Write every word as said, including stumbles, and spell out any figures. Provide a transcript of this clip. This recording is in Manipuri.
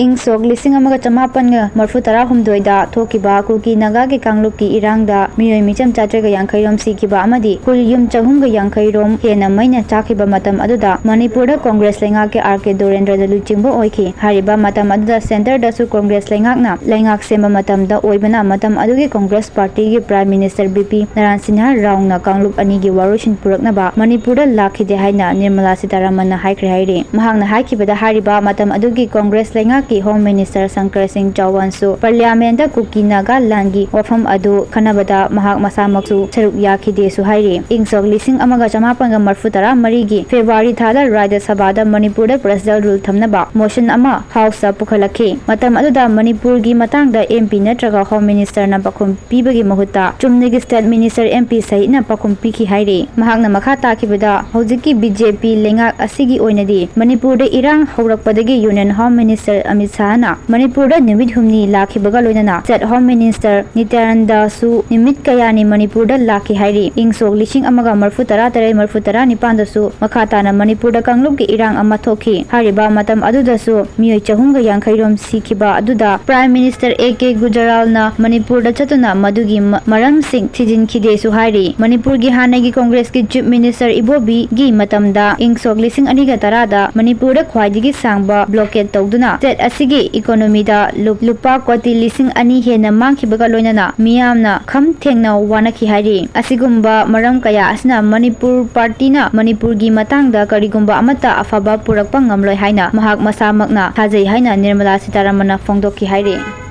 ꯏꯪ ꯁꯣꯛ ꯂꯤꯁꯤꯡ ꯑꯃꯒ ꯆꯃꯥꯄꯟꯒ ꯃꯔꯐꯨ ꯇꯔꯥ ꯍꯨꯝꯗꯣꯏꯗ ꯊꯣꯛꯈꯤꯕ ꯀꯨꯀꯤ ꯅꯥꯒꯥꯒꯤ ꯀꯥꯡꯂꯨꯞꯀꯤ ꯏꯔꯥꯡꯗ ꯃꯤꯑꯣꯏ ꯃꯤꯆꯝ ꯆꯥꯇ꯭ꯔꯦꯠꯀ ꯌꯥꯡꯈꯩ ꯔꯣꯝ ꯁꯤꯈꯤꯕ ꯑꯃꯗꯤ ꯈꯨꯜ ꯌꯨꯝ ꯆꯍꯨꯝꯒ ꯌꯥꯡꯈꯩ ꯔꯣꯝ ꯍꯦꯟꯅ ꯃꯩꯅ ꯆꯥꯛꯈꯤꯕ ꯃꯇꯝ ꯑꯗꯨꯗ ꯃꯅꯤꯄꯨꯔꯗ ꯀꯣꯡꯒ꯭ꯔꯦꯁ ꯂꯩꯉꯥꯛꯀꯤ ꯑꯥꯔ ꯀꯦ ꯗꯣꯔꯦꯟꯗ꯭ꯔꯗ ꯂꯨꯆꯤꯡꯕ ꯑꯣꯏꯈꯤ꯫ ꯍꯥꯏꯔꯤꯕ ꯃꯇꯝ ꯑꯗꯨꯗ ꯁꯦꯟꯇꯔꯗꯁꯨ ꯀꯣꯡꯒ꯭ꯔꯦꯁ ꯂꯩꯉꯥꯛꯅ ꯂꯩꯉꯥꯛ ꯁꯦꯝꯕ ꯃꯇꯝꯗ ꯑꯣꯏꯕꯅ ꯃꯇꯝ ꯑꯗꯨꯒꯤ ꯀꯣꯡꯒ꯭ꯔꯦꯁ ꯄꯥꯔꯇꯤꯒꯤ prime minister B P ꯅꯥꯔꯥꯟ Sinha ꯔꯥꯎꯅ ꯀꯥꯡꯂꯨꯞ ꯑꯅꯤꯒꯤ ꯋꯥꯔꯣꯏꯁꯤꯟ ꯄꯨꯔꯛꯅꯕ ꯃꯅꯤꯄꯨꯔꯗ ꯂꯥꯛꯈꯤꯗꯦ ꯍꯥꯏꯅ ꯅꯤꯔꯃꯂꯥ ꯁꯤꯇꯥꯔꯥꯃꯟꯅ ꯍꯥꯏꯈ꯭ꯔꯦ ꯍꯥꯏꯔꯤ꯫ ꯃꯍꯥꯛꯅ ꯍꯥꯏꯈꯤꯕꯗ ꯍꯥꯏꯔꯤꯕ ꯃꯇꯝ ꯑꯗꯨꯒꯤ ꯀꯣꯡꯒ꯭ꯔꯦꯁ ꯂꯩꯉꯥꯛꯀꯤ ꯍꯣꯝ ꯃꯤꯅꯤꯁꯇꯔ ꯁꯪꯀꯔ ꯁꯤꯡ ꯆꯧꯍꯥꯟꯁꯨ ꯄꯥꯔꯂꯤꯌꯥꯃꯦꯟꯗ ꯀꯨꯀꯤ ꯅꯥꯒꯥ ꯂꯥꯟꯒꯤ ꯋꯥꯐꯝ ꯑꯗꯨ ꯈꯟꯅꯕꯗ ꯃꯍꯥꯛ ꯃꯁꯥꯃꯛꯁꯨ ꯁꯔꯨꯛ ꯌꯥꯈꯤꯗꯦꯁꯨ ꯍꯥꯏꯔꯤ꯫ ꯏꯪ ꯁꯣꯛ ꯂꯤꯁꯤꯡ ꯑꯃꯒ ꯆꯃꯥꯄꯟꯒ ꯃꯔꯐꯨ ꯇꯔꯥ ꯃꯔꯤꯒꯤ ꯐꯦꯕ꯭ꯔꯨꯋꯥꯔꯤ ꯊꯥꯗ ꯔꯥꯖ꯭ꯌ ꯁꯚꯥꯗ ꯃꯅꯤꯄꯨꯔꯗ ꯄ꯭ꯔꯦꯁꯤꯗꯦꯟ ꯔꯨꯜ ꯊꯝꯅꯕ ꯃꯣꯁꯟ ꯑꯃ ꯍꯥꯎꯁꯇ ꯄꯨꯈꯠꯂꯛꯈꯤ꯫ ꯃꯇꯝ ꯑꯗꯨꯗ ꯃꯅꯤꯄꯨꯔꯒꯤ ꯃꯇꯥꯡꯗ ꯑꯦꯝ ꯄꯤ ꯅꯠꯇ꯭ꯔꯒ ꯍꯣꯝ ꯃꯤꯅꯤꯁꯇꯔꯅ ꯄꯥꯎꯈꯨꯝ ꯄꯤꯕꯒꯤ ꯃꯍꯨꯠꯇ ꯆꯨꯝꯅꯒꯤ ꯁ꯭ꯇꯦꯠ ꯃꯤꯅꯤꯁꯇꯔ ꯑꯦꯝ ꯄꯤ ꯁꯍꯤꯠꯅ ꯄꯥꯎꯈꯨꯝ ꯄꯤꯈꯤ ꯍꯥꯏꯔꯤ꯫ ꯃꯍꯥꯛꯅ ꯃꯈꯥ ꯇꯥꯈꯤꯕꯗ ꯍꯧꯖꯤꯛꯀꯤ ꯕꯤ ꯖꯦ ꯄꯤ ꯂꯩꯉꯥꯛ ꯑꯁꯤꯒꯤ ꯑꯣꯏꯅꯗꯤ ꯃꯅꯤꯄꯨꯔꯗ ꯏꯔꯥꯡ ꯍꯧꯔꯛꯄꯗꯒꯤ ꯌꯨꯅꯤꯌꯟ ꯍꯣꯝ ꯃꯤꯅꯤꯁꯇꯔ ꯑꯃꯤꯠ ꯁꯍꯥꯅ ꯃꯅꯤꯄꯨꯔꯗ ꯅꯨꯃꯤꯠ ꯍꯨꯝꯅꯤ ꯂꯥꯛꯈꯤꯕꯒ ꯂꯣꯏꯅꯅ ꯁ꯭ꯇꯦꯠ ꯍꯣꯝ ꯃꯤꯅꯤꯁꯇꯔ ꯅꯤꯇ꯭ꯌꯥꯅꯟꯗꯁꯨ ꯅꯨꯃꯤꯠ ꯀꯌꯥꯅꯤ ꯃꯅꯤꯄꯨꯔꯗ ꯂꯥꯛꯈꯤ ꯍꯥꯏꯔꯤ꯫ ꯏꯪ ꯁꯣꯛ ꯂꯤꯁꯤꯡ ꯑꯃꯒ ꯃꯔꯐꯨ ꯇꯔꯥ ꯇꯔꯦꯠ ꯃꯔꯐꯨ ꯇꯔꯥ ꯅꯤꯄꯥꯟꯗꯁꯨ ꯃꯈꯥ ꯇꯥꯅ ꯃꯅꯤꯄꯨꯔꯗ ꯀꯥꯡꯂꯨꯞꯀꯤ ꯏꯔꯥꯡ ꯑꯃ ꯊꯣꯛꯈꯤ꯫ ꯍꯥꯏꯔꯤꯕ ꯃꯇꯝ ꯑꯗꯨꯗꯁꯨ ꯃꯤꯑꯣꯏ ꯆꯍꯨꯝꯒ ꯌꯥꯡꯈꯩ ꯔꯣꯝ ꯁꯤꯈꯤꯕ ꯑꯗꯨꯗ ꯄ꯭ꯔꯥꯏꯝ ꯃꯤꯅꯤꯁꯇꯔ ꯑꯦ ꯀꯦ ꯒꯨꯖꯔꯥꯜꯅ ꯃꯅꯤꯄꯨꯔꯗ ꯆꯠꯇꯨꯅ ꯃꯗꯨꯒꯤ ꯃ-, ꯃꯔꯝꯁꯤꯡ ꯊꯤꯖꯤꯟꯈꯤꯗꯦꯁꯨ ꯍꯥꯏꯔꯤ꯫ ꯃꯅꯤꯄꯨꯔꯒꯤ ꯍꯥꯟꯅꯒꯤ ꯀꯣꯡꯒ꯭ꯔꯦꯁꯀꯤ ꯆꯤꯐ ꯃꯤꯅꯤꯁꯇꯔ ꯏꯕꯣꯕꯤꯒꯤ ꯃꯇꯝꯗ ꯏꯪ ꯁꯣꯛ ꯂꯤꯁꯤꯡ ꯑꯅꯤꯒ ꯇꯔꯥꯗ ꯃꯅꯤꯄꯨꯔꯗ ꯈ꯭ꯋꯥꯏꯗꯒꯤ ꯁꯥꯡꯕ ꯕ꯭ꯂꯣꯀꯦꯗ ꯇꯧꯗꯨꯅ ꯁ꯭ꯇꯦꯠ ꯑꯁꯤꯒꯤ ꯏꯀꯣꯅꯣꯃꯤꯗ ꯂꯨꯞ-, ꯂꯨꯄꯥ ꯀꯣꯇꯤ ꯂꯤꯁꯤꯡ ꯑꯅꯤ ꯍꯦꯟꯅ ꯃꯥꯡꯈꯤꯕꯒ ꯂꯣꯏꯅꯅ ꯃꯤꯌꯥꯝꯅ ꯈꯝ ꯊꯦꯡꯅ ꯋꯥꯅꯈꯤ ꯍꯥꯏꯔꯤ꯫ ꯑꯁꯤꯒꯨꯝꯕ ꯃꯔꯝ ꯀꯌꯥ ꯑꯁꯤꯅ ꯃꯅꯤꯄꯨꯔ ꯄꯥꯔꯇꯤꯅ ꯃꯅꯤꯄꯨꯔꯒꯤ ꯃꯇꯥꯡꯗ ꯀꯔꯤꯒꯨꯝꯕ ꯑꯃꯠꯇ ꯑꯐꯕ ꯄꯨꯔꯛꯄ ꯉꯝꯂꯣꯏ ꯍꯥꯏꯅ ꯃꯍꯥꯛ ꯃꯁꯥꯃꯛꯅ ꯊꯥꯖꯩ ꯍꯥꯏꯅ ꯅꯤꯔꯃꯂꯥ ꯁꯤꯇꯥꯔꯥꯃꯟꯅ ꯐꯣꯡꯗꯣꯛꯈꯤ ꯍꯥꯏꯔꯤ꯫